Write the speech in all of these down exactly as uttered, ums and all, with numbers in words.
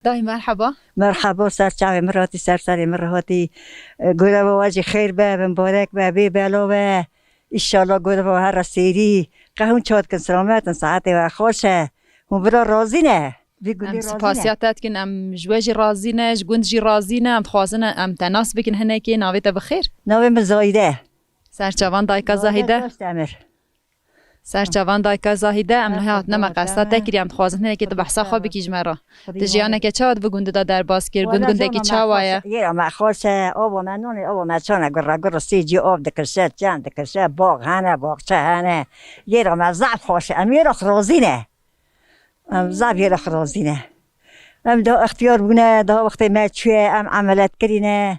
Dayê merheba. Merhaba, ser çavê min hatî, ser serê min hatî. Goreva we jî xêr be, mimbarek be, bê bela be. Îşallah goreva we here sêrî. Qehûn çawa dikin, selamet in, saetê we xweş e. Hûn vira razî ne? Vî gundî Em razî ne? spasiya te dikin, em ji we jî razî ne, ji gund jî razî ne, em dixwazin em te nas bikin hinekê, navê te bi xêr. Navê min Zahîde. Serçavan dayika Zahîde. Taşdemir. Serçavan dayika Zahîde, em niha hatine me Merhaba, qesta te canım. kiriye, em dixwazin hinekê tu behsa xwe bikî ji me re. Tu jiyaneke çawa di vî gundî de derbas kir? Gund gundekî çawa ye? Yê me xweş e, ava me nonê, ava me çane gurre gurre sê cî av dikirşe, çend dikirşe, bax hene, baxçe hene. Yê re me zaf xweş e, em yê re razî ne. Em zaf yê re razî ne. Em daha ixtiyar bûne, daha wextê me çûye, em emelet kirîne.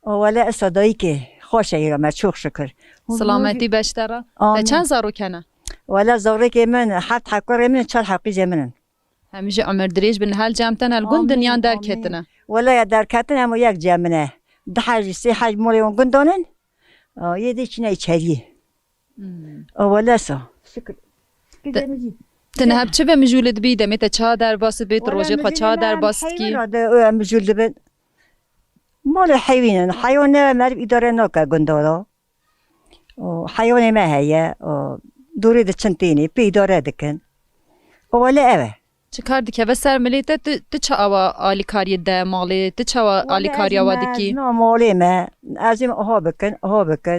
O wele esa dayikê, xweş e yê re me, çok şükür. Silametî beşte re. Te Amin. Çend zarok hene? Wele zarokê min, heft hekurê min, çar heqîzê min in. Em jî umir dirêj bin, hel cem te ne li gund Amin, dinyan amin. derketine. Wele ya derketin em o yek cem min e. Di hej sê hej molê wan gundan in. O yê dê çine içeriyê. O wele sa. Şükür. Te- Tu niha bi çi ve mijûl dibî, demê te çawa derbas dibî, tu rojê xwe çawa derbas dikî? Mijûl dibin. Malê heyvîn in. Heywan ne meriv îdare nake gundara. O heywanê me heye. O dorê diçin tênê, pê îdare dikin. O wele ev e. Çi kar dikeve ser milê te, tu, tu çawa alîkariyê de malê, tu çawa alîkariya wa dikî? Na malê me, ez ê aha bikin, aha bikin.